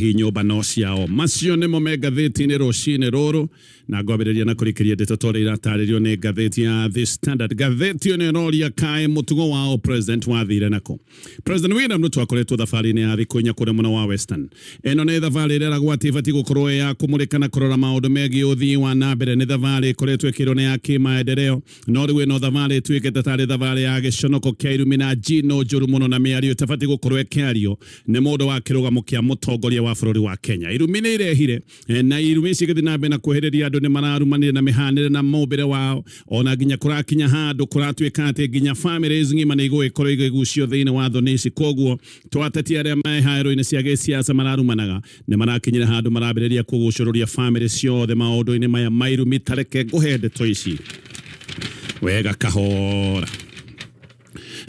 Hihi nyũmba no ciao. Macio nĩmo me ngathĩti-inĩ rũcinĩ rũrũ, na ngwambĩrĩria na kũrikĩria ndeto ta ũrĩa iratarĩrio nĩ ngathĩti ya The Standard. Ngathĩti ĩno ĩroria kaĩ mũtugo wa president wathire nakũ. President William Ruto akoretwo thabarĩ-inĩ ya thikũ inya kũrĩa mwena wa Western. Ĩno nĩ thabarĩ ĩrĩa ĩragwo atĩ ĩbatiĩ gũkorwo ĩ ya kũmũrĩka na kũrora maũndũ megiĩ ũthii wa na mbere. Nĩ thabarĩ ĩkoretwo ĩkĩrwo nĩ ya kĩmaendeleo. No rĩu ĩno thabarĩ ĩtuĩkĩte tarĩ thabarĩ ya gĩconoko kĩa irumi na njino njũru mũno na mĩario ĩtabatiĩ gũkorwo ĩkĩario nĩ mũndũ wa kĩrũgamo kĩa mũtongoria wa bũrũri wa Kenya. Irumi nĩ irehire na irumi ici igĩthiĩ na mbere na kuohereria andũ nĩ mararumanire na mĩhanĩre na mũmbĩre wao ona nginya kũrakinya handũ kũratuĩka atĩ nginya families ng'ima nĩ igũgĩkorwo igĩgucio thĩinĩ wa thoni ici. Koguo to ateti arĩa me haro-inĩ cia gĩsiasa mararumanaga, nĩ marakinyire handũ marambĩrĩria kũgucũrũria famĩlĩ ciothe maũndũ-inĩ maya ma irumi. Ta reke ngũhe ndeto ici wega kahora.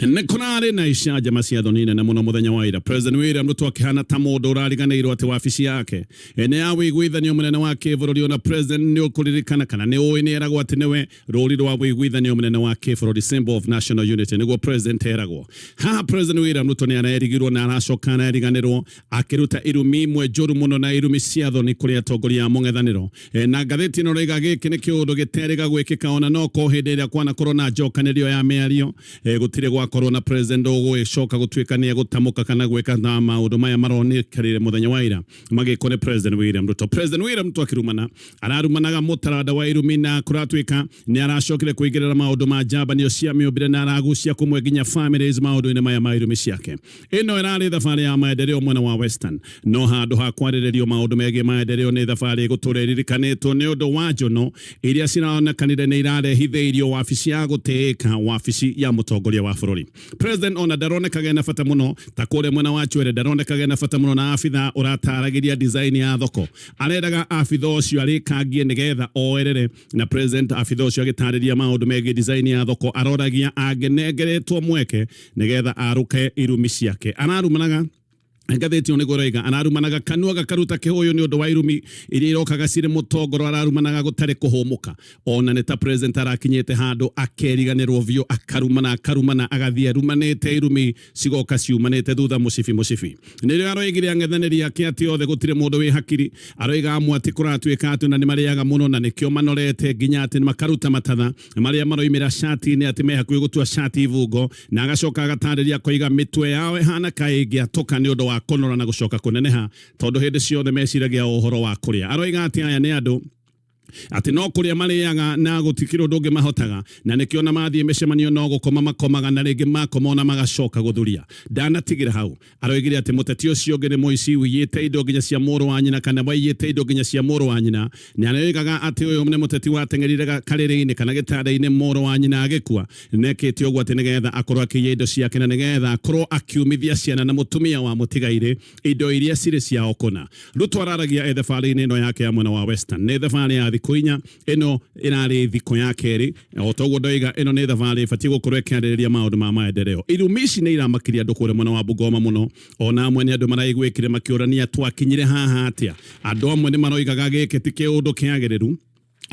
Nĩ kũrarĩ na icanjama cia thoni nene mũno mũthenya wa ira. President William Ruto akĩhana ta mũndũ ũrariganĩirwo atĩ wabici yake nĩ ya ũiguithanio mũnene wa kĩbũrũri. Ona president nĩ ũkũririkana kana nĩ ũĩ nĩ eragwo atĩ nĩwe rũri rwa ũiguithanio mũnene wa kĩbũrũri, symbol of national unity, nĩguo president eragwo. Haha President William Ruto nĩ arerigirwo na aracoka areriganĩrwo akĩruta irumi imwe njũru mũno na irumi cia thoni kũrĩ atongoria a mũng'ethanĩro. Na ngathĩti ĩno ĩroiga gĩkĩ nĩ kĩũndũ gĩterĩga gwĩkĩka ona no ko hĩndĩ ĩrĩa kwanakorwo na njokanĩrio ya mĩario gũtirĩ gwakorwo na president ũgũgĩcoka gũtuĩka nĩ egũtamũka kana gwĩka na maũndũ maya maronekanire mũthenya wa ira magĩkwo nĩ President William Ruto. President William Ruto akĩrumana ararumanaga mũtaranda wa irumi na kũratuĩka nĩ aracokire kũingĩrĩra maũndũ ma njambanio cia mĩũmbĩre na aragucia kũmwe nginya families maũndũ-inĩ maya ma irumi ciake. Ĩno ĩrarĩ thabarĩ ya maendeleo mwena wa Western, no handũ ha kwarĩrĩrio maũndũ megiĩ maendeleo nĩ thabarĩ ĩgũtũra ĩririkanĩtwo nĩ ũndũ wa njono iria ciraonekanire nĩ irarehithĩirio wabici ya gũtĩĩka wabici ya mũtongoria wa bũrũri. President ona ndaronekaga ena bata mũno ta kũrĩa mwena wa Chwele, ndaronekaga ena bata mũno na abitha ũrataragĩria design ya thoko. Arendaga abitha ũcio arĩkangie nĩgetha oerere na president. Abitha ũcio agĩtarĩria maũndũ megiĩ design ya thoko aroragia angĩnengeretwo mweke nĩgetha arũke irumi ciake. Ararumanaga, ngathĩti ĩyo nĩguo ĩroiga, ararumanaga kanua gakaruta kĩhũyũ nĩ ũndũ wa irumi iria irokaga cirĩ mũtongoro. Ararumanaga gũtarĩ kũhũmũka, ona nĩ ta president arakinyĩte handũ akeriganĩrwo biũ, akarumana akarumana, agathiĩ arumanĩte, irumi cigoka ciumanĩte thutha mũcibi mũcibi. Nĩrĩo aroigire ang'ethanĩri ake atĩ othe gũtirĩ mũndũ wĩ hakiri. Aroiga amwe atĩ kũratuĩka atĩ ona nĩ marĩaga mũno na nĩkĩo manorete nginya atĩ makaruta matatha marĩa maroimĩra cati-inĩ, atĩ me hakuhĩ gũtua cati ibungo, na agacoka agatarĩria akoiga mĩtwe yao ĩhana kaĩ ĩngĩatũka nĩ ũndũ wa kũnora na gũcoka kũneneha, tondũ hĩndĩ ciothe meciragia o ũhoro wa kũrĩa. Aroiga atĩ aya nĩ andũ atĩ no kũrĩa marĩaga na gũtikĩrĩ ũndũ ũngĩ mahotaga, na nĩkĩo ona mathiĩ mĩcemanio no gũkoma makomaga, na rĩngĩ makoma ona magacoka gũthuria. Ndanatigĩra hau, aroigire atĩ mũteti ũcio ũngĩ nĩ mũici ũiyĩte indo nginya cia mũrũ wa nyina, kana waiyĩte indo nginya cia mũrũ wa nyina. Nĩ aroigaga atĩ ũyũ nĩ mũteti wateng'erire karĩrĩ-inĩ kana gĩtanda-inĩ mũrũ wa nyina agĩkua, na ekĩte ũguo atĩ nĩgetha akorwo akĩiya indo ciake na nĩgetha akorwo akiumithia ciana na mũtumia wa mũtigairĩ indo iria cirĩ ciao kũna. Ruto araragia e thabarĩ-inĩ ĩno yake ya mwena wa Western. Nĩ thabarĩ ya thikũ inya, ĩno ĩrarĩ thikũ ya kerĩ. O ta ũguo ndoiga, ĩno nĩ thabarĩ ĩbatiĩ gũkorwo ĩkĩarĩrĩria maũndũ ma maendeleo. Irumi ici nĩ iramakirie andũ kũrĩa mwena wa Bungoma mũno. Ona amwe nĩ andũ maraiguĩkire makĩũrania twakinyire haha atĩa. Andũ amwe nĩ maroigaga gĩkĩ ti kĩũndũ kĩagĩrĩru.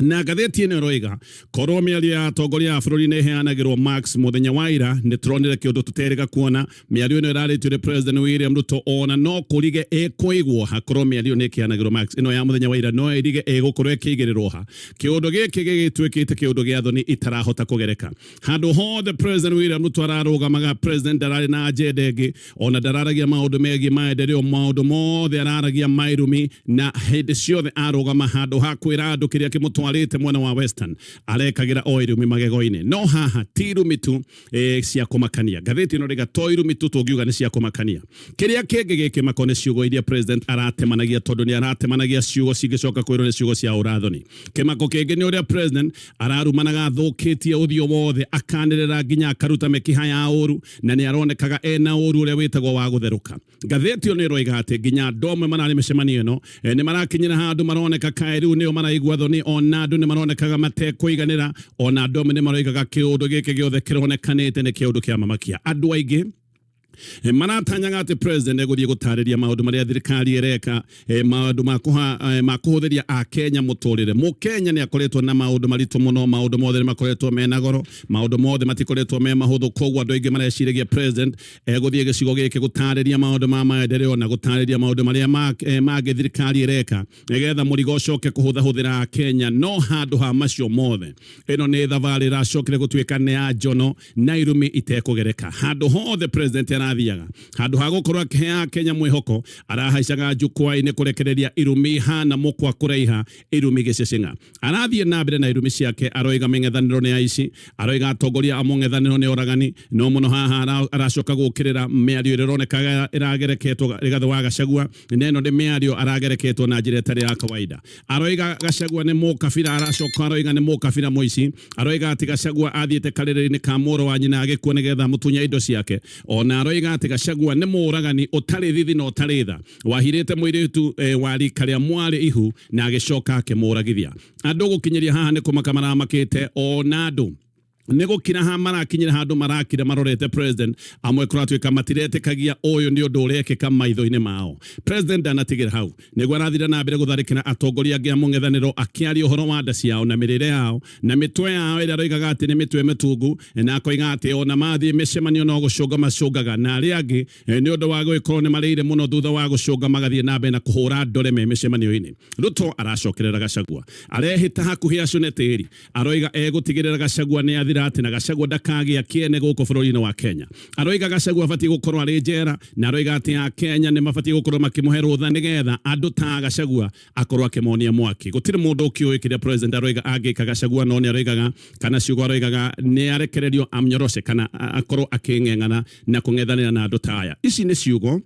Na ngathĩti ĩno ĩroiga korwo mĩario ya atongoria a bũrũri nĩ ĩheanagĩrwo marks, mũthenya wa ira nĩ tũronire kĩũndũ tũterĩga kuona. Mĩario ĩno ĩrarĩtio nĩ President William Ruto ona no kũrige ĩkũigwo ha. Korwo mĩario nĩ ĩkĩheanagĩrwo marks, ĩno ya mũthenya wa ira no ĩrige ĩgũkorwo ĩkĩigĩrĩrwo ha. Kĩũndũ gĩkĩ gĩgĩtuĩkĩte kĩũndũ gĩa thoni itarahota kũgereka. Handũ hothe President William Ruto ararũgamaga, president ndararĩ na agenda ĩngĩ, ona ndararagia maũndũ megiĩ maendeleo, maũndũ mothe araragia mairumi, na hĩndĩ ciothe arũgama handũ ha kwĩra andũ kĩrĩa kĩmũtwarĩte mwena wa Western arekagĩra o irumi magego-inĩ. No haha ti irumi tu cia kũmakania. Ngathĩti ĩno rĩga to irumi tu tũngiuga nĩ cia kũmakania. Kĩrĩa kĩngĩ gĩkĩmako nĩ ciugo iria president aratemanagia, tondũ nĩ aratemanagia ciugo cingĩcoka kwĩrwo nĩ ciugo cia ũrathoni. Kĩmako kĩngĩ nĩ ũrĩa president ararumanaga athũkĩtie ũthiũ wothe, akanĩrĩra nginya akaruta mĩkiha ya ũru, na nĩ aronekaga ena ũru ũrĩa wĩtagwo wa gũtherũka. Ngathĩti ĩyo nĩ ĩroiga atĩ nginya andũ amwe mararĩ mĩcemanio ĩno nĩ marakinyĩra handũ maroneka kaĩ rĩu nĩo maraigua thoni, ona andũ nĩ maronekaga matekũiganĩra, ona andũ amwe nĩ maroigaga kĩũndũ gĩkĩ gĩothe kĩronekanĩte nĩ kĩũndũ kĩa mamakia andũ aingĩ. Maratanyaga atĩ president egũthiĩ gũtarĩria maũndũ marĩa thirikari ĩreka, maũndũ ma kũhũthĩria akenya mũtũrĩre. Mũkenya nĩ akoretwo na maũndũ maritũ mũno, maũndũ mothe nĩ makoretwo mena goro, maũndũ mothe matikoretwo me mahũthũ. Koguo andũ aingĩ mareciragia president egũthiĩ gĩcigo gĩkĩ gũtarĩria maũndũ ma maendeleo na gũtarĩria maũndũ marĩa mangĩ thirikari ĩreka nĩgetha mũrigo ũcoke kũhũthahũthĩra akenya. No handũ ha macio mothe, ĩno nĩ thabarĩ ĩracokire gũtuĩka nĩ ya njono na irumi itekũgereka. Handũ hothe president arathiaga, handũ ha gũkorwo akĩhe akenya mwĩhoko, arahaicaga jukwaa-inĩ kũrekereria irumi hana mũkwa kũraiha, irumi gĩceceng'a. Arathiĩ na mbere na irumi ciake, aroiga mĩng'ethanĩro nĩ aici, aroiga atongoria a mũng'ethanĩro nĩ oragani. No mũno haha aracoka gũkĩrĩra mĩario ĩrĩa ĩronekaga ĩragereketwo Rigathĩ wa Gachagua, na ĩno nĩ mĩario aragereketwo na njĩra ĩtarĩ ya kawaida. Aroiga Gachagua nĩ mũkabira, aracoka aroiga nĩ mũkabira mũici, aroiga atĩ Gachagua athiĩte karĩrĩ-inĩ ka mũrũ wa nyina agĩkua nĩgetha amũtunye indo ciake. Ona aroiga atĩ Gachagua nĩ mũragani ũtarĩ thithi na ũtarĩ tha, wahirĩte mũirĩtu wa rika rĩa mwarĩ ihu na agĩcoka akĩmũragithia. Andũ gũkinyĩria haha nĩ kũmaka maramakĩte, ona andũ nĩ gũkira ha marakinyĩra handũ marakira marorete president. Amwe kũratuĩka matiretĩkagia ũyũ nĩ ũndũ ũrekĩka maitho-inĩ mao. President ndanatigĩra hau, nĩguo arathire na mbere gũtharĩkĩra atongoria angĩ a mũng'ethanĩro, akĩaria ũhoro wa nda ciao na mĩrĩre yao na mĩtwe yao ĩrĩa aroigaga atĩ nĩ mĩtwe mĩtungu, na akoiga atĩ ona mathiĩ mĩcemanio no gũcũnga macũngaga na arĩa angĩ nĩ ũndũ wa gũgĩkorwo nĩ marĩire mũno. Thutha wa gũcũnga magathiĩ na mbere na kũhũra ndore me mĩcemanio-inĩ. Ruto aracokerera Gachagua, arehĩta hakuhĩ acũne tĩri, aroiga egũtigĩrĩra Gachagua nĩ athira atĩ na Gachagua ndakagĩa kĩene gũkũ bũrũri-inĩ wa Kenya. Aroiga Gachagua abatiĩ gũkorwo arĩ njera, na aroiga atĩ a Kenya nĩ mabatiĩ gũkorwo makĩmũhe rũtha nĩgetha andũ ta Gachagua akorwo akĩmonia mwaki. Gũtirĩ mũndũ ũkĩũĩ kĩrĩa president aroiga angĩka Gachagua, no nĩ aroigaga kana ciugo aroigaga nĩ arekererio amnyoroshe kana akorwo akĩng'eng'ana na kũng'ethanĩra na andũ ta aya. Ici nĩ ciugo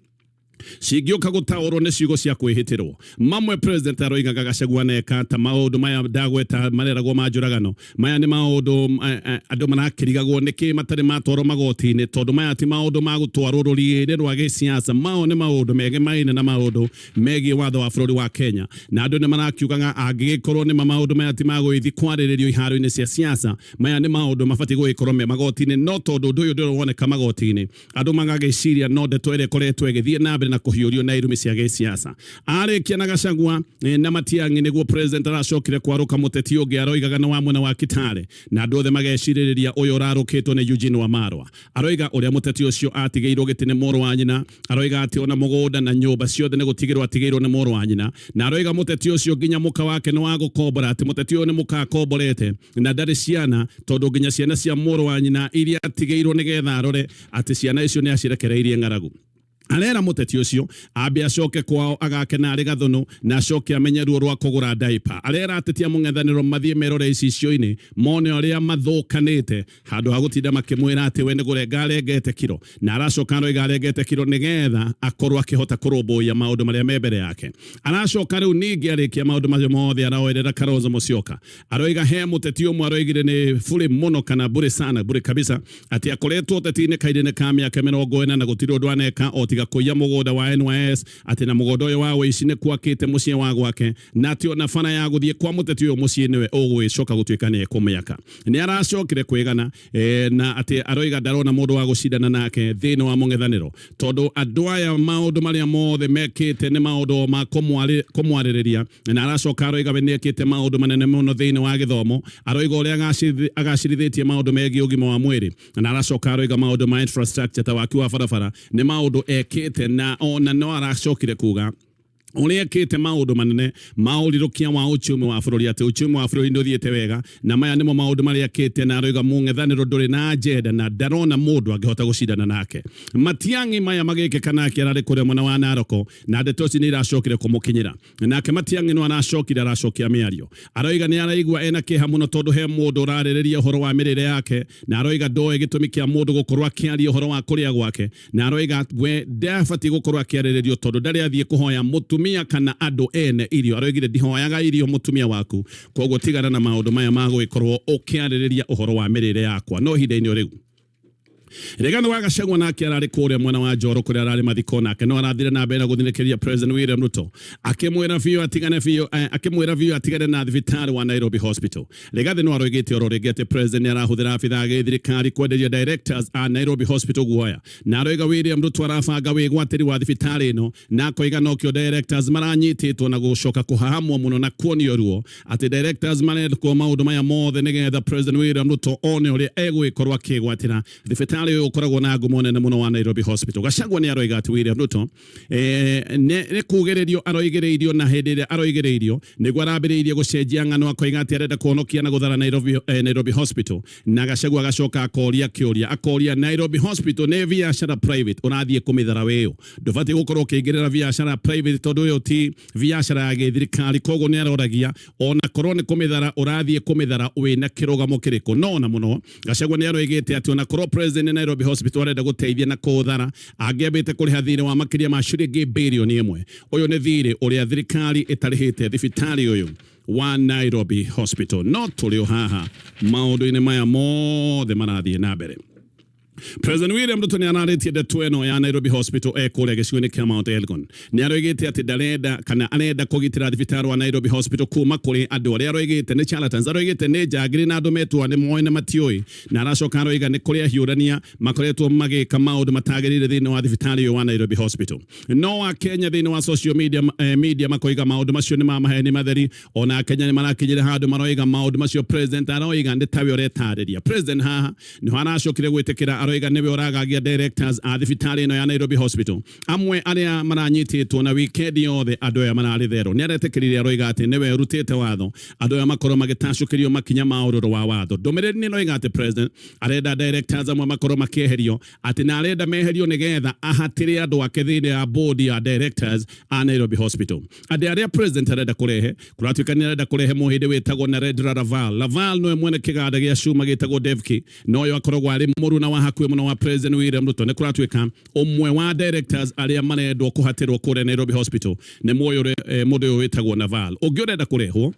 cingĩũka gũtaũrwo nĩ ciugo cia kwĩhĩtĩrwo. Mamwe president aroigaga Gachagua neka ta maũndũ maya ndagweta mareragwo ma njũragano. Maya nĩ maũndũ andũ marakĩrigagwo nĩkĩ matarĩ matwarwo magoti-inĩ, tondũ maya ti maũndũ ma gũtwarwo rũriĩ-inĩ rwa gĩsiasa. Mao nĩ maũndũ megemaine na maũndũ megiĩ watho wa bũrũri wa Kenya, na andũ nĩ marakiugaga angĩgĩkorwo nĩ ma maũndũ maya ti ma gũgĩthiĩ kwarĩrĩrio iharo-inĩ cia siasa, maya nĩ maũndũ mabatiĩ gũgĩkorwo me magoti-inĩ. No tondũ ũndũ ũyũ ndũrĩ woneka magoti-inĩ, andũ magagĩciria no ndeto ĩrĩa ĩkoretwo ĩgĩthiĩ na mbere na kũhiũrio na irumi cia gĩsiasa. Arĩkia na Gachagua na Matiang'i, nĩguo president aracokire kwarũka mũteti ũngĩ aroigaga nĩ wa mwena wa Kitale, na andũ othe magecirĩrĩria ũyũ ũrarũkĩtwo nĩ Eugene Wamalwa. Aroiga ũrĩa mũteti ũcio atigĩirwo gĩtĩ nĩ mũrũ wa nyina, aroiga atĩ ona mũgũnda na nyũmba ciothe nĩ gũtigĩrwo atigĩirwo nĩ mũrũ wa nyina, na aroiga mũteti ũcio nginya mũka wake nĩ wa gũkombora, atĩ mũteti ũyũ nĩ mũka akomborete na ndarĩ ciana, tondũ nginya ciana cia mũrũ wa nyina iria atigĩirwo nĩgetha arore atĩ ciana icio nĩ acirekereirie ng'aragu. Arera mũteti ũcio ambe acoke kwao agake na arĩ gathũnũ na acoke amenye ruo rwa kũgũra diaper. Arera ateti a mũng'ethanĩro mathiĩ merore icicio-inĩ mone ũrĩa mathũkanĩte, handũ ha gũtinda makĩmwĩra atĩ we nĩ kũrenga arengete kiro. Na aracoka aroiga arengete kiro nĩgetha akorwo akĩhota kũrũmbũiya maũndũ marĩa me mbere yake. Aracoka rĩu ningĩ arĩkia maũndũ macio mothe aroerera Kalonzo Musyoka, aroiga he mũteti ũmwe aroigire nĩ burĩ mũno kana burĩ sana, burĩ kabisa, atĩ akoretwo ũteti-inĩ kahinda-inĩ ka mĩaka 40 na gũtirĩ ũndũ aneka o tiga kũiya mũgũnda wa NYS, atĩ na mũgũnda ũyũ wa ũici nĩ kwakĩte mũciĩ wa gwake, na atĩ ona bara ya gũthiĩ kwa mũteti ũyũ mũciĩ nĩwe ũgũgĩcoka gũtuĩka nĩ ekũmĩaka. Nĩ aracokire kwĩgana na atĩ aroiga ndarona mũndũ wa gũcindana nake thĩinĩ wa mũng'ethanĩro, tondũ andũ aya maũndũ marĩa mothe mekĩte nĩ maũndũ ma kũmwarĩrĩria. Na aracoka aroiga we nĩ ekĩte maũndũ manene mũno thĩinĩ wa gĩthomo, aroiga ũrĩa agacĩrithĩtie maũndũ megiĩ ũgima wa mwĩrĩ, na aracoka aroiga maũndũ ma infrastructure ta waki wa barabara nĩ maũndũ ekĩte. Na ona no aracokire kuga ũrĩa ekĩte maũndũ manene ma ũrirũkia wa uchumi wa bũrũri, atĩ uchumi wa bũrũri nĩ ũthiĩte wega, na maya nĩmo maũndũ marĩa ekĩte. Na aroiga mũng'ethanĩro ndũrĩ na agenda na ndarona mũndũ angĩhota gũcindana nake. Matiang'i maya magĩkĩka nake ararĩ kũrĩa mwena wa Naroko, na ndeto ici nĩ iracokire kũmũkinyĩra. Nake Matiang'i no aracokire aracokia mĩario, aroiga nĩ araigua ena kĩeha mũno tondũ he mũndũ ũrarĩrĩria ũhoro wa mĩrĩre yake, na aroiga ndoĩ gĩtũmi kĩa mũndũ gũkorwo akĩaria ũhoro wa kũrĩa gwake, na aroiga we ndabatiĩ gũkorwo akĩarĩrĩrio tondũ ndarĩ athiĩ kũhoya mũtumia kana andũ ene irio. Aroigire ndihoyaga irio mũtumia waku, koguo tigana na maũndũ maya ma gũgĩkorwo ũkĩarĩrĩria ũhoro wa mĩrĩre yakwa. No ihinda-inĩ o rĩu, Rigathi wa Gachagua nake ararĩ kũrĩa mwena wa Njoro kũrĩa ararĩ mathiko nake no arathire na mbere na gũthinĩkĩria President William Ruto akĩmwĩra biũ atigane biũ akĩmwĩra biũ atigane na thibitarĩ wa Nairobi Hospital. Rigathi no aroigĩte oro rĩngĩ atĩ President nĩ arahũthĩra abithaa a gĩthirikari kwenderia directors a Nairobi Hospital guoya na aroiga William Ruto arabanga wĩgwatĩri wa thibitarĩ ĩno na akoiga nokĩo directors maranyitĩtwo na gũcoka kũhahamwo mũno na kuonio ruo atĩ directors marekwo maũndũ maya mothe nĩgetha President William Ruto one ũrĩa egũgĩkorwo akĩgwatĩra thibitarĩ ũyũ ũkoragwo na ngumo nene mũno wa Nairobi Hospital. Gachagua nĩ aroiga atĩ William Ruto nĩ kugĩrĩrio aroigĩrĩirio na hĩndĩ ĩrĩa aroigĩrĩirio nĩguo arambĩrĩirie gũcenjia ng'ano akoiga atĩ arenda kũhonokia na gũthara Nairobi Hospital na Gachagua agacoka akoria kĩũria akoria Nairobi Hospital nĩ biacara private ũrathiĩ kũmĩthara wĩũ ndũbatiĩ gũkorwo ũkĩingĩrĩra biacara private tondũ ĩyo ti biacara ya gĩthirikari koguo nĩ aroragia ona korwo nĩ kũmĩthara ũrathiĩ kũmĩthara wĩna kĩrũgamo kĩrĩkũ no ona mũno Gachagua nĩ aroigĩte atĩ ona korwo president nĩ Nairobi Hospital arenda gũteithia na kũũthara angĩambĩte kũrĩha thirĩ wa makĩria ma ciringi birioni ĩmwe ũyũ nĩ thirĩ ũrĩa thirikari ĩtarĩhĩte thibitarĩ ũyũ wa Nairobi Hospital no tũrĩ o haha maũndũ-inĩ maya mothe marathiĩ na mbere. President William Ruto nĩ ararĩtie ndeto ĩno ya Nairobi Hospital e kũrĩa gĩcigo-inĩ kĩa Mount Elgon. Nĩ aroigĩte atĩ ndarenda kana arenda kũgitĩra thibitarĩ wa Nairobi Hospital kuma kũrĩ andũ arĩa aroigĩte nĩ charlatans, aroigĩte nĩ njangiri na andũ metua nĩ moĩ na matiũĩ, na aracoka aroiga nĩ kũrĩ ahiũrania makoretwo magĩka maũndũ matagĩrĩire thĩinĩ wa thibitarĩ ũyũ wa Nairobi Hospital. No Akenya thĩinĩ wa social media makoiga maũndũ macio nĩ ma maheni matheri. Ona Akenya nĩ marakinyire handũ maroiga maũndũ macio president aroiga nĩ tawe ũretarĩria. President haha nĩho aracokire gwĩtĩkĩra aroiga nĩwe ũragagia directors a thibitarĩ ĩno ya Nairobi Hospital amwe arĩa maranyitĩtwo na weekend yothe andũ aya mararĩ therũ. Nĩ aretĩkĩrire aroiga atĩ nĩwe ũrutĩte watho andũ aya makorwo magĩtacũkĩrio makinya ma ũrũrũ wa watho. Ndũmĩrĩri nĩ ĩroiga atĩ president arenda directors amwe makorwo makĩeherio atĩ na arenda meherio nĩgetha ahatĩre andũ ake thĩinĩ ya board ya directors a Nairobi Hospital. Andũ arĩa president arenda kũrehe kũratuĩka nĩ arenda kũrehe mũhĩndĩ wĩtagwo Narendra Raval. Raval nĩwe mwene kĩganda gĩa cuma gĩtagwo Devki na ũyũ akoragwo arĩ mũruna wa hakuhĩ mũno wa President William Ruto. Nĩ kũratuĩka ũmwe wa directors arĩa marendwo kũhatĩrwo kũrĩa Nairobi Hospital nĩ mũndũ ũyũ wĩtagwo Naval. Ũngĩ ũrenda kũrehwo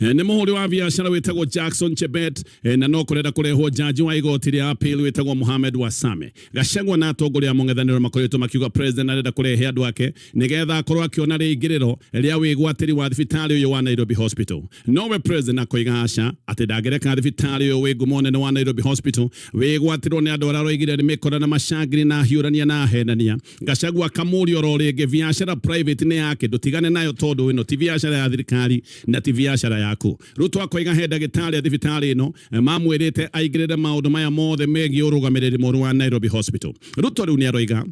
nĩ mũhũri wa biacara wĩtagwo Jackson Chebet na no kũrenda kũrehwo jaji wa igoti rĩa appeal wĩtagwo Mohamed Wasame. Gachagua na atongoria a mũng'ethanĩro makoretwo makiuga president arenda kũrehe andũ ake nĩgetha akorwo akĩona rĩingĩrĩro rĩa wĩgwatĩri wa thibitarĩ ũyũ wa Nairobi Hospital. Nowe president akoiga aca atĩ ndangĩreka thibitarĩ ũyũ wĩ ngumo nene wa Nairobi Hospital wĩgwatĩrwo nĩ andũ arĩa aroigire nĩ mĩkora na macangiri na ahiũrania na ahenania. Gachagua akamũria oro rĩngĩ biacara private nĩ yake ndũtigane nayo tondũ ĩno ti biacara ya thirikari na ti biacara yaku. Ruto akoiga he ndagĩtarĩ a thibitarĩ ĩno mamwĩrĩte aingĩrĩre maũndũ maya mothe megiĩ ũrũgamĩrĩri mũru wa Nairobi Hospital. Ruto rĩu nĩ aroiga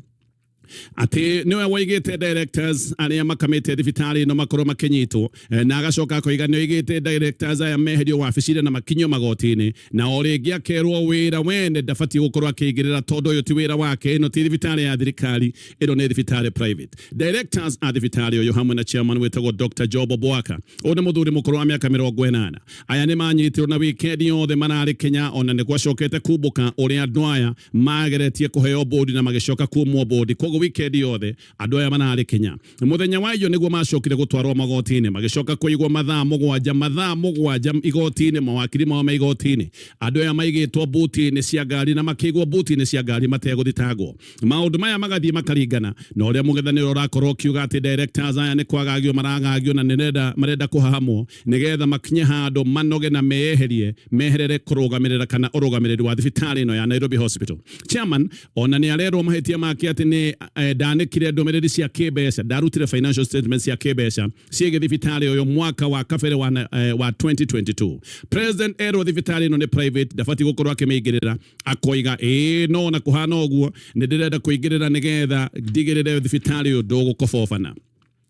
atĩ nĩwe woigĩte directors arĩa makamĩte thibitarĩ ĩno makorwo makĩnyitwo na agacoka akoiga nĩ oigĩte directors aya meherio wabici-inĩ na makinyio magoti-inĩ na o rĩngĩ akerwo wĩra wene ndabatiĩ gũkorwo akĩingĩrĩra tondũ ũyũ ti wĩra wake, ĩno ti thibitarĩ ya thirikari, ĩno nĩ thibitarĩ private. Directors a thibitarĩ ũyũ hamwe na chairman wĩtagwo Dr. Job Obwaka ũyũ nĩ mũthuri mũkũrũ wa mĩaka 80. Aya nĩ manyitirwo na weekend yothe mararĩ Kenya ona nĩ gwacokete kumbũka ũrĩa andũ aya mageretie kũheo bodi na magĩcoka kumwo bodi koguo weekend yothe andũ aya mararĩ Kenya. Mũthenya wa iyo nĩguo macokire gũtwarwo magoti-inĩ magĩcoka kũigwo mathaa 7 igoti-inĩ mawakiri mao me igoti-inĩ. Andũ aya maigĩtwo buti-inĩ cia ngari na makĩigwo buti-inĩ cia ngari mategũthitangwo. Maũndũ maya magathiĩ makaringana na ũrĩa mũng'ethanĩro ũrakorwo ũkiuga atĩ directors aya nĩ kwagagio maragagio na nĩ marenda kũhahamwo nĩgetha makinye handũ manoge na meyeherie meherere kũrũgamĩrĩra kana ũrũgamĩrĩri wa thibitarĩ ĩno ya Nairobi Hospital. Chairman ona nĩ arerwo mahĩtia make atĩ nĩ ndanĩkire ndũmĩrĩri cia kĩmbeca, ndarutire financial statements cia kĩmbeca ciĩgiĩ thibitarĩ ũyũ mwaka wa kabere wa 2022. President erwo thibitarĩ ĩno nĩ private ndabatiĩ gũkorwo akĩmĩingĩrĩra akoiga ĩĩ no na kũhana ũguo nĩ ndĩrenda kũingĩrĩra nĩgetha ndigĩrĩre thibitarĩ ũyũ ndũgũkobobana.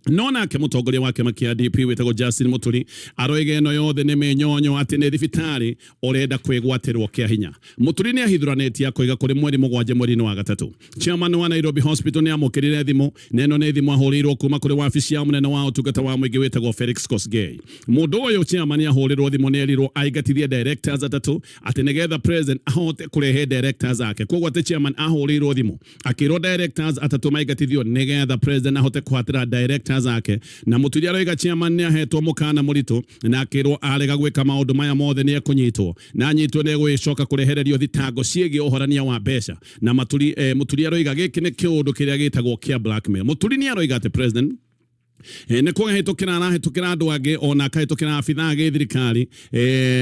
No nake mũtongoria wa kĩama kĩa DP wĩtagwo Justin Muturi aroiga ĩno yothe nĩ mĩnyonyo atĩ nĩ thibitarĩ ũrenda kwĩgwatĩrwo kĩa hinya. Muturi nĩ ahithuranĩtie akoiga kũrĩ mweri 7 mweri-inĩ wa gatatũ chairman wa Nairobi Hospital nĩ amũkĩrire thimũ na ĩno nĩ thimũ ahũrĩirwo kuma kũrĩ wabici ya mũnene wa ũtungata wa mũingĩ wĩtagwo Felix Kosgei. Mũndũ ũyũ chairman ahũrĩrwo thimũ nĩ erirwo aingatithie directors atatũ atĩ nĩgetha president ahote kũrehe directors ake. Koguo atĩ chairman ahũrĩirwo thimũ akĩrwo directors atatũ maingatithio nĩgetha president ahote kũhatĩra directors directors ake na Muturi aroiga chairman nĩ ahetwo mũkana mũritũ na akĩrwo arega gwĩka maũndũ maya mothe nĩ ekũnyitwo na anyitwo nĩ egũgĩcoka kũrehererio thitango ciĩgiĩ ũhorania wa mbeca na Maturi, Muturi aroiga gĩkĩ nĩ kĩũndũ kĩrĩa gĩtagwo kĩa blackmail. Muturi nĩ aroiga atĩ president nĩ kũhĩtũkĩra arahĩtũkĩra andũ angĩ ona akahĩtũkĩra abithaa a gĩthirikari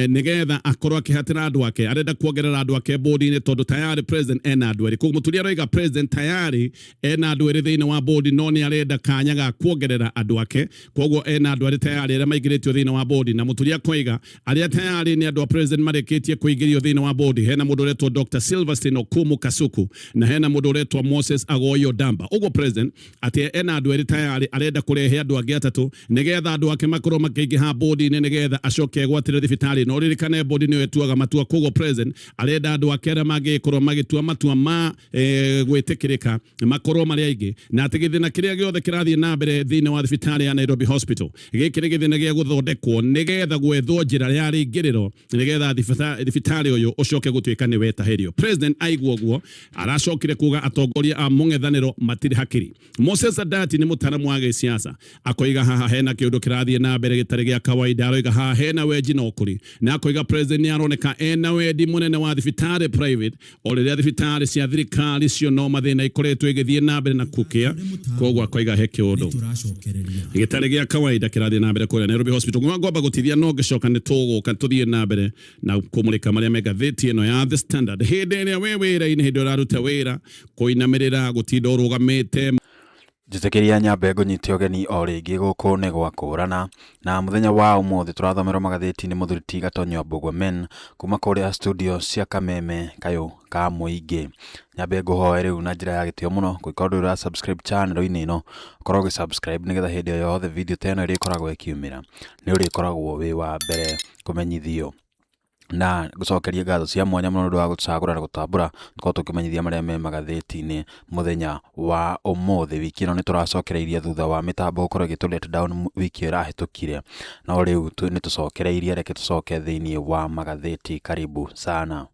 nĩgetha akorwo akĩhatĩra andũ ake. Arenda kuongerera andũ ake bodi-inĩ tondũ tayari president ena andũ erĩ. Koguo Muturi aroiga president tayari ena andũ erĩ thĩinĩ wa bodi no nĩ arenda kanya ga kuongerera andũ ake. Koguo ena andũ erĩ tayari arĩa maingĩrĩtio thĩinĩ wa bodi na Muturi akoiga arĩa tayari nĩ andũ a president marĩkĩtie kũingĩrio thĩinĩ wa bodi. Hena mũndũ ũretwo Dr. Silverstein Okumu Kasuku na hena mũndũ ũretwo Moses Agoyo Damba. Ũguo president atĩ ena andũ erĩ tayari arenda kũrehe andũ angĩ atatũ nĩgetha andũ ake makorwo makĩingĩha bodi-inĩ nĩgetha acoke egwatĩre thibitarĩ. No ririkane bodi nĩyo ĩtuaga matua, koguo president arenda andũ ake arĩa mangĩgĩkorwo magĩtua matua ma gwĩtĩkĩrĩka makorwo marĩ aingĩ, na atĩ gĩthĩna kĩrĩa gĩothe kĩrathiĩ na mbere thĩinĩ wa thibitarĩ ya Nairobi Hospital gĩkĩ nĩ gĩthĩna gĩa gũthondekwo nĩgetha gwethwo njĩra ya rĩingĩrĩro nĩgetha thibitarĩ ũyũ ũcoke gũtuĩka nĩ wetahĩrio. President aigua ũguo aracokire kuga atongoria a mũng'ethanĩro matirĩ hakiri. Moses Adati nĩ mũtaaramu wa gĩsiasa akoiga haha hena kĩũndũ kĩrathiĩ na mbere gĩtarĩ gĩa kawaida. Aroiga haha hena wenji na ũkũri, na akoiga president nĩ aroneka ena wendi mũnene wa thibitarĩ private o rĩrĩa thibitarĩ cia thirikari cio no mathĩna ikoretwo igĩthiĩ na mbere na kũkĩa. Koguo akoiga he kĩũndũ gĩtarĩ gĩa kawaida kĩrathiĩ na mbere kũrĩa Nairobi Hospital. Ngwamba gũtithia no ngĩcoka nĩ tũgũka tũthiĩ na mbere na kũmũrĩka marĩa me ngathĩti ĩno ya The Standard. Hĩndĩ ĩrĩa wĩ wĩra-inĩ, hĩndĩ ũraruta wĩra, kũinamĩrĩra, gũtinda ũrũgamĩte. Njĩtĩkĩria nyambe ngũnyite ũgeni o rĩngĩ gũkũ nĩ gwakũrana na mũthenya wa ũmũthĩ tũrathomerwo magathĩti nĩ mũthuri ti Gatonyo Mbũgua Men kuma kũrĩa studio cia Kameme kayũ ka mũingĩ. Nyambe ngũhoe rĩu na njĩra ya gĩtĩo mũno kũngĩkorwo ndũrĩ ũra subscribe channel-inĩ ĩno ũkorwo ũgĩ subscribe nĩgetha hĩndĩ o yothe video ta ĩno ĩrĩkoragwo ĩkiumĩra nĩ ũrĩkoragwo wĩ wa mbere kũmenyithio. Na ngũcokerie ngatho cia mwanya mũno nĩ ũndũ wa gũcagũra na gũtambũra tũkorwo tũkĩmenyithia marĩa me magathĩti-inĩ mũthenya wa ũmũthĩ. Wiki ĩno nĩ tũracokereirie thutha wa mĩtambo gũkorwo ĩgĩtũ let down wiki ĩyo ĩrahĩtũkire, no rĩu nĩ tũcokereirie, reke tũcoke thĩinĩ wa magathĩti. Karibu sana.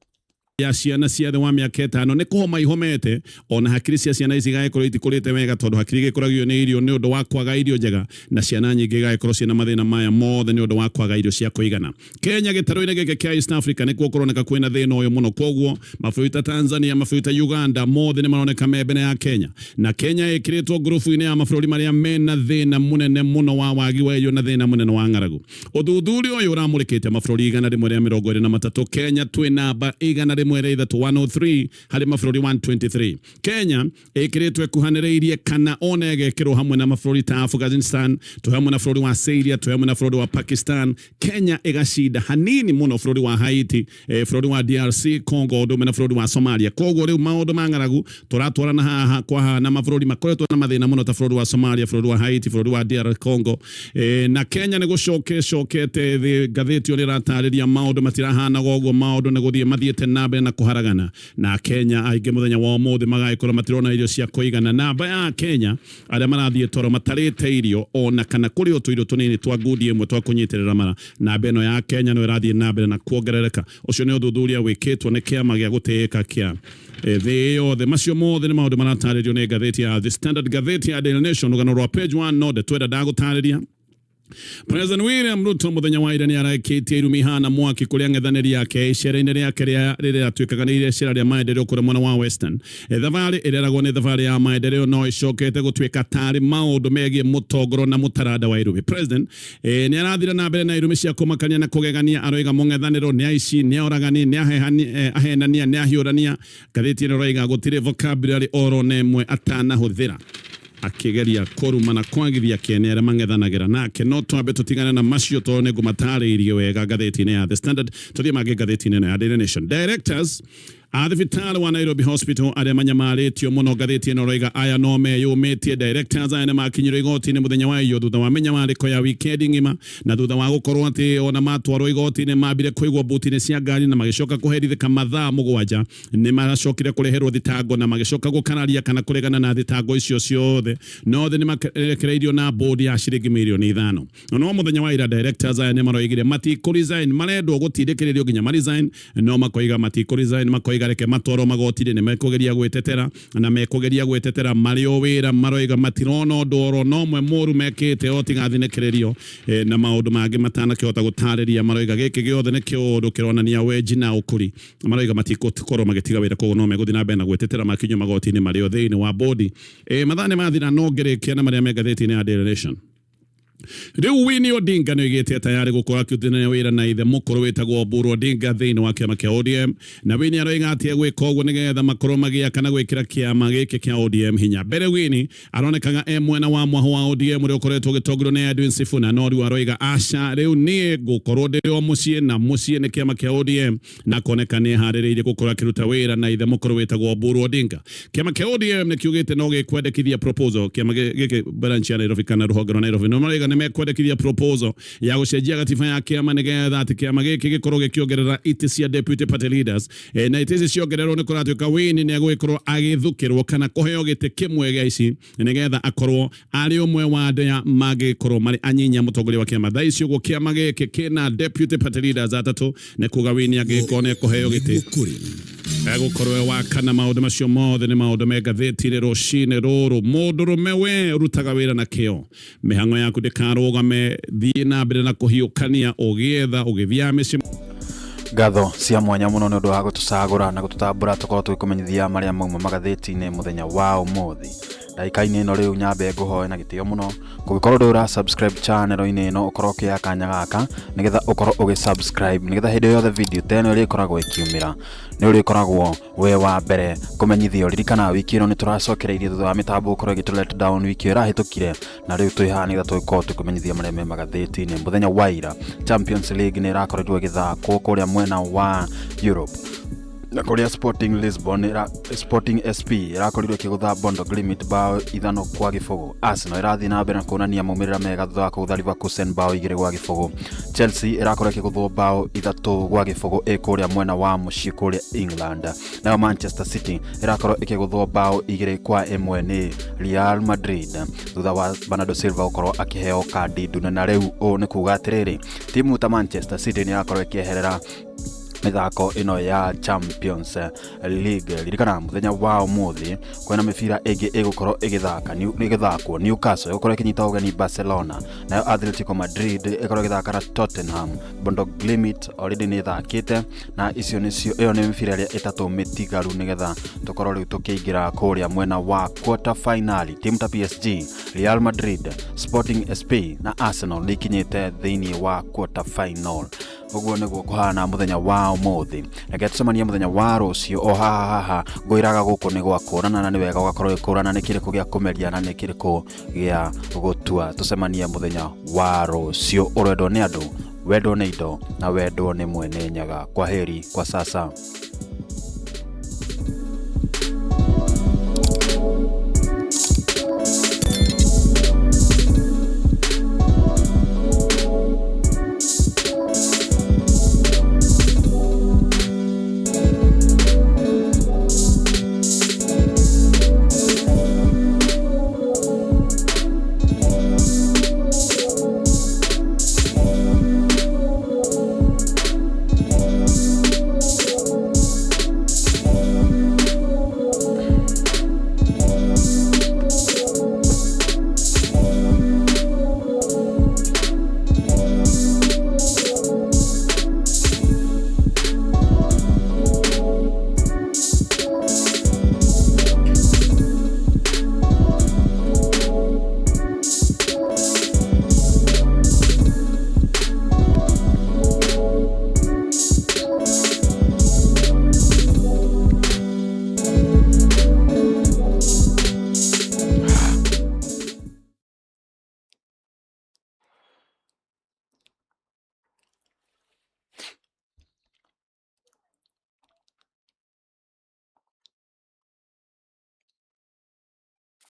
Ya ciana cia thĩ wa mĩaka 5 nĩ kũhoma ihomete, ona hakiri cia ciana ici igagĩkorwo itikũrĩte wega tondũ hakiri igĩkũragio nĩ irio nĩ ũndũ wa kwaga irio njega, na ciana nyingĩ igagĩkorwo ciĩna mathĩna maya mothe nĩ ũndũ wa kwaga irio cia kũigana. Kenya gĩtarũ-inĩ gĩkĩ kĩa East Africa nĩkuo kũroneka kwĩna thĩna ũyũ mũno, koguo mabũrũri ta Tanzania, mabũrũri ta Uganda mothe nĩ maroneka me mbere ya Kenya, na Kenya ĩkĩrĩtwo ngurubu-inĩ ya mabũrũri marĩa mena thĩna mũnene mũno wa wagi wa irio na thĩna mũnene wa ng'aragu. Ũthuthuria ũyũ ũramũrĩkĩte mabũrũri 123. Kenya twĩ namba 103, 103 harĩ mabũrũri 123. Kenya ĩkĩrĩtwo ĩkuhanĩrĩirie kana ona ĩgekĩrwo hamwe na mabũrũri ta Afghanistan, twĩ hamwe na bũrũri wa Syria, twĩ hamwe na bũrũri wa Pakistan. Kenya ĩgacinda hanini mũno bũrũri wa Haiti, bũrũri wa DRC Congo, ũndũ ũmwe na bũrũri wa Somalia. Koguo rĩu maũndũ ma ng'aragu tũratwarana haha kwa haha na mabũrũri makoretwo na mathĩna mũno ta bũrũri wa Somalia, bũrũri wa Haiti, bũrũri wa DR Congo, na Kenya nĩ gũcoka ĩcokete thĩ. Ngathĩti ĩyo ĩratarĩria maũndũ matirahanaga ũguo, maũndũ nĩ gũthiĩ mathiĩte na mbere na kũharagana, na Kenya aingĩ mũthenya wa ũmũthĩ magagĩkorwo matirona irio cia kũigana. Namba ya Kenya arĩa marathiĩ toro matarĩte irio ona kana kũrĩ o tũirio tũnini twa ngundi ĩmwe twa kũnyitĩrĩra mara, namba ĩno ya Kenya no ĩrathiĩ na mbere na kuongerereka. Ũcio nĩ ũthuthuria wĩkĩtwo nĩ kĩama gĩa gũtĩĩka kĩa thĩ yothe. Macio mothe nĩ maũndũ maratarĩrio nĩ ngathĩti ya The Standard. Ngathĩti ya Daily Nation, rũgano rwa page 1 no ndetwenda ndagũtarĩria. President William Ruto mũthenya wa ira nĩ arekĩtie irumi ihana mwaki kũrĩ ang'ethanĩri ake icera-inĩ rĩake rĩrĩa rĩatuĩkaga nĩ icera rĩa maendeleo kũrĩa mwena wa Western. Thabarĩ ĩreragwo nĩ thabarĩ ya maendeleo no ĩcokete gũtuĩka tarĩ maũndũ megiĩ mũtongoro na mũtaranda wa irumi. President nĩ arathire na mbere na irumi cia kũmakania na kũgegania, aroiga mũng'ethanĩro nĩ aici, nĩ oragani, nĩ ahenania, nĩ ahiũrania. Ngathĩti ĩno ĩroiga gũtirĩ vocabulary oro na ĩmwe atanahũthĩra akĩgeria kũruma na kwagithia kĩene arĩa mang'ethanagĩra nake. No twambe tũtigane na macio tondũ nĩ ngũmatarĩirie wega ngathĩti-inĩ ya The Standard. Tũthiĩ mangĩ ngathĩti-inĩ ĩno ya Daily Nation. Directors a thibitarĩ wa Nairobi Hospital arĩa manyamarĩtio mũno, ngathĩti ĩno ĩroiga aya no meyũmĩtie. Directors aya nĩ makinyirwo igoti-inĩ mũthenya wa iyo thutha wa mĩnyamarĩko ya wikendi ng'ima, na thutha wa gũkorwo atĩ ona matwarwo igoti-inĩ mambire kũigwo buti-inĩ cia ngari na magĩcoka kũherithĩka mathaa 7. Nĩ maracokire kũreherwo thitango na magĩcoka gũkararia kana kũregana na thitango icio ciothe, no othe nĩ marekereirio na bodi ya ciringi mirioni 5. No mũthenya wa ira directors aya nĩ maroigire matikũ resign, marendwo gũtindĩkĩrĩrio nginya ma resign, no makoiga matikũ resign, makoiga Maroiga reke matwarwo magoti-inĩ, nĩ mekũgeria gwĩtetera na mekũgeria gwĩtetera marĩ o wĩra. Maroiga matirona ũndũ oro na ũmwe mũru mekĩte o tiga thinĩkĩrĩrio na maũndũ mangĩ matanakĩhota gũtarĩria. Maroiga gĩkĩ gĩothe nĩ kĩũndũ kĩronania wenji na ũkũri. Maroiga matigũkorwo magĩtiga wĩra, koguo no megũthiĩ na mbere na gwĩtetera makinyio magoti-inĩ marĩ o thĩinĩ wa bodi. Mathaa nĩ mathira, no ngĩrĩkia na marĩa me ngathĩti-inĩ ya Daily Nation. Rĩu Winnie Odinga nĩ oigĩte tayarĩ gũkorwo akĩrutithania wĩra na ithe mũkũrũ wĩtagwo Oburu Odinga thĩinĩ wa kĩama kĩa ODM, na Winnie aroiga atĩ egwĩka ũguo nĩgetha makorwo magĩaka na gwĩkĩra kĩama gĩkĩ kĩa ODM hinya. Mbere Winnie aronekaga e mwena wa mwahũ wa ODM ũrĩa ũkoretwo ũgĩtongorio nĩ Edwin Sifuna, no rĩu aroiga aca, rĩu niĩ ngũkorwo ndĩ o mũciĩ na mũciĩ nĩ kĩama kĩa ODM, na koneka nĩ eharĩrĩirie gũkorwo akĩruta wĩra na ithe mũkũrũ wĩtagwo Oburu Odinga. Kĩama kĩa ODM nĩ kiugĩte no gĩkwendekithia proposal, kĩama gĩkĩ branch ya Nairobi kana rũhonge rwa Nairobi nĩ marauga nĩ mekwendekithia proposal ya gũcenjia gatiba ya kĩama nĩgetha atĩ kĩama gĩkĩ gĩkorwo gĩkĩongerera itĩ cia deputy party leaders. Na itĩ ici ciongererwo nĩ kũratuĩka Winnie nĩ egũgĩkorwo agĩthukĩrwo kana kũheo gĩtĩ kĩmwe gĩa ici nĩgetha akorwo arĩ ũmwe wa andũ aya mangĩkorwo marĩ anyinya mũtongoria wa kĩama. Thaa ici ũguo kĩama gĩkĩ kĩna deputy party leaders atatũ, nĩ kuga Winnie angĩgĩkorwo nĩ ekũheo gĩtĩ egũkorwo e wa kana. Maũndũ macio mothe nĩ maũndũ me ngathĩti-inĩ rũcinĩ rũrũ. Mũndũrũme we ũrutaga wĩra na kĩo, mĩhang'o yaku ndĩkarũgame, thiĩ na mbere na kũhiũkania ũgĩetha ũgĩthiaga mĩciĩ. Ngatho cia mwanya mũno nĩ ũndũ wa gũtũcagũra na gũtũtambũra tũkorwo tũgĩkũmenyithia marĩa mauma magathĩti-inĩ mũthenya wa ũmũthĩ. Ndagĩka-inĩ ĩno rĩu nyambe ngũhoe na gĩtĩo mũno, kũngĩkorwo ndũrĩ ũra subscribe channel-inĩ ĩno, ũkorwo ũkĩoya kanya gaka nĩgetha ũkorwo ũgĩ subscribe, nĩgetha hĩndĩ yothe video ta ĩno ĩrĩkoragwo ĩkiumĩra nĩ ũrĩkoragwo we wa mbere kũmenyithio. Ririkana wiki ĩno nĩ tũracokereirie thutha wa mĩtambo gũkorwo ĩgĩtũ let down wiki ĩyo ĩrahĩtũkire, na rĩu twĩ haha nĩgetha tũgĩkorwo tũkĩmenyithia marĩa me magathĩti-inĩ. Mũthenya wa ira Champions League nĩ ĩrakorirwo ĩgĩthakwo kũrĩa mwena wa Europe, na kũrĩa Sporting Lisbon Sporting SP ĩrakorirwo ĩkĩgũtha Bodo Glimt bao 5-0. Arsenal ĩrathiĩ na mbere na kuonania maumĩrĩra mega thutha wa kũgũtha Leverkusen bao 2-0. Chelsea ĩrakorwo ĩkĩgũthwo bao 3-0 ĩ kũrĩa mwena wa mũciĩ kũrĩa England. Nayo Manchester City ĩrakorwo ĩkĩgũthwo bao 2-1 nĩ Real Madrid thutha wa Bernardo Silva gũkorwo akĩheo kandi ndune, na rĩu ũũ nĩ kuga atĩrĩrĩ, timu ta Manchester City nĩ ĩrakorwo ĩkĩeherera mĩthako ĩno ya Champions League. Ririkana mũthenya wa ũmũthĩ kwĩna mĩbira ĩngĩ ĩgũkorwo ĩgĩthakwo. Newcastle ĩgũkorwo ĩkĩnyita ũgeni Barcelona, nayo Atletico Madrid ĩkorwo ĩgĩthaka na Tottenham. Bodo Glimt already nĩ ĩthakĩte, na icio nĩcio, ĩyo nĩ mĩbira ĩrĩa ĩtatũ mĩtigaru nĩgetha tũkorwo rĩu tũkĩingĩra kũrĩa mwena wa quarter final. Timu ta PSG, Real Madrid, Sporting SP na Arsenal nĩ ikinyĩte thĩinĩ wa quarter final. Ũguo nĩguo kũhana mũthenya wa ũmũthĩ. Reke tũcemanie mũthenya wa rũciũ o haha haha. Ngwĩraga gũkũ nĩ gwa kũrana, na nĩ wega ũgakorwo ũgĩkũrana nĩ kĩrĩkũ gĩa kũmeria na nĩ kĩrĩkũ gĩa gũtua. Tũcemanie mũthenya wa rũciũ. Ũrendwo nĩ andũ, wendwo nĩ indo, na wendwo nĩ mwene Nyaga. Kwa heri kwa sasa.